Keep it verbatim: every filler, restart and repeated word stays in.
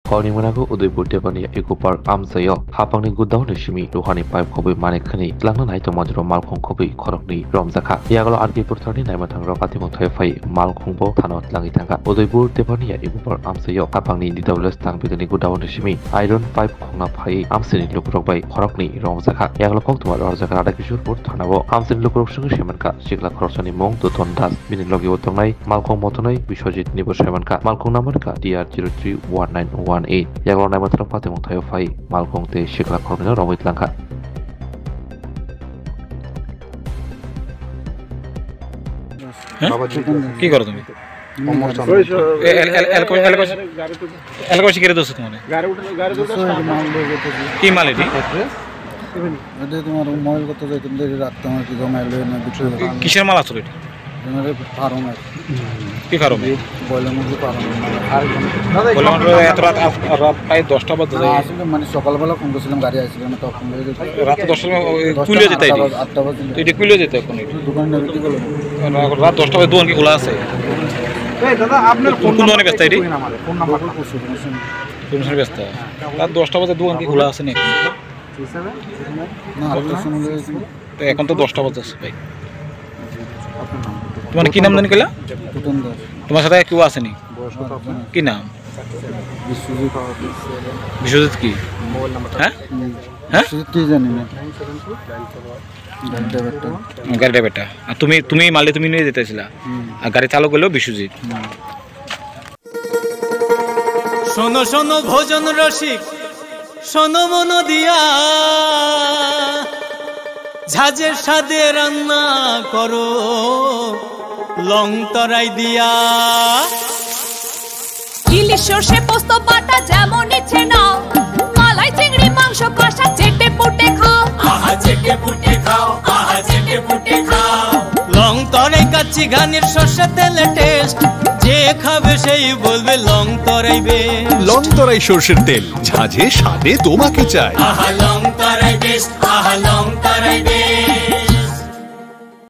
Horni mwnago Udaipur Tepania Eco Park amchaio hapangni godown ni simi luhani pipe khobwi manik khani tlangna nai tongma jora malkhung khobwi khoroknwi romjakha. Yagalo R K Pur thani naima thangrok atimung thai phai malkhung bo thano tlangwi thangkha. Udaipur Tepania Eco Park amchaio hapangni D W S tang bidini godown ni simi iron pipe khongna phai amsini lukurok bai khoroknwi romjakha. Yagalo koktwma romjakha Radhakishorpur thanao. Amsini lukurok swngwi saimankha sikla khoroksani mung Duton Das. Bini logi o tongnai malkhung motonoi Biswajit ni bo saimankha. Malkhung number kha D R zero three one nine one eight. Yagalo naima thangrok patimung thaio phai malkhung tei sikla khoroknwino romwi tlangkha. হ্যাঁ? কি করো তুমি? এ, এল-, এল-, এলাকা, এলাকা, এলাকাবাসী কেড়ে দিচ্ছে তোমার? কি মাল এটি? এটা তোমার মোবাইল করতে যাই, তুমি দেখি রাখতে আমার কি জমা এলো না, বিক্রি হলো। কিসের মাল আসলে এটি? তোমার এই ফার্ম আছে। কি ফার্ম? ব্রয়লার মুরগি ফার্ম। ব্রয়লার মুরগি এত রাত, আস-, রাত প্রায় দশটা বাজে। না, আসলে মানে সকালবেলা ফোন করছিলাম, গাড়ি আসছিল না, তখন রাত দশটার সময় ওই দশটা, কুলিয়ে যেতে আটটা এটি? বাজে, আটটা বাজে। তো এটি কুলিয়ে যেতে এখন এটি? দোকানে নেবে কি করবো? রাত দশটা বাজে দোকান কি খোলা আছে? এই দাদা, আপনার কোন, কোন দোকানে ব্যস্ত এটি? Phone number. Phone number. ব্যস্ত। রাত দশটা বাজে দোকান কি খোলা আছে নাকি? না, আটটার সময় হয়েছে। তো এখন তো দশটা বাজে আছে ভাই। আপনার নাম? তোমার কি নাম জানি কইলা? টুটন দাস। তোমার সাথে কেউ আসেনি? বয়স কত আপনার? কি নাম? বিশ্বজিৎ। বিশ্বজিৎ কি? মোবাইল নাম্বারটা? হ্যাঁ? হুম। হ্যাঁ? বিশ্বজিৎ কি জানি না। গাড়ি ড্রাইভারটা। গাড়ি ড্রাইভারটা। আর তুমি, তুমি মালে তুমি নিয়ে যেতে আসিলা? হুম। আর গাড়ি চালক হলো বিশ্বজিৎ। হুম। শোনো শোনো ভোজন রসিক, শোনো মন দিয়া, ঝাঁঝের স্বাদে রান্না করো লং তরাই দিয়া। ইলিশ সর্ষে পোস্ত বাটা যেমন ইচ্ছে নাও, মালাই চিংড়ি মাংস কষা চেটে পুটে খাও। আহা চেটে পুটে খাও, আহা চেটে পুটে খাও। লং তরাই কাচ্চি ঘানির সর্ষে তেলে টেস্ট, যে খাবে সেই বলবে লং তরাই বেস্ট। লং তরাই সর্ষের তেল, ঝাঁঝে স্বাদে তোমাকে চাই। আহা লং তরাই বেস্ট, আহা লং তরাই বেস্ট।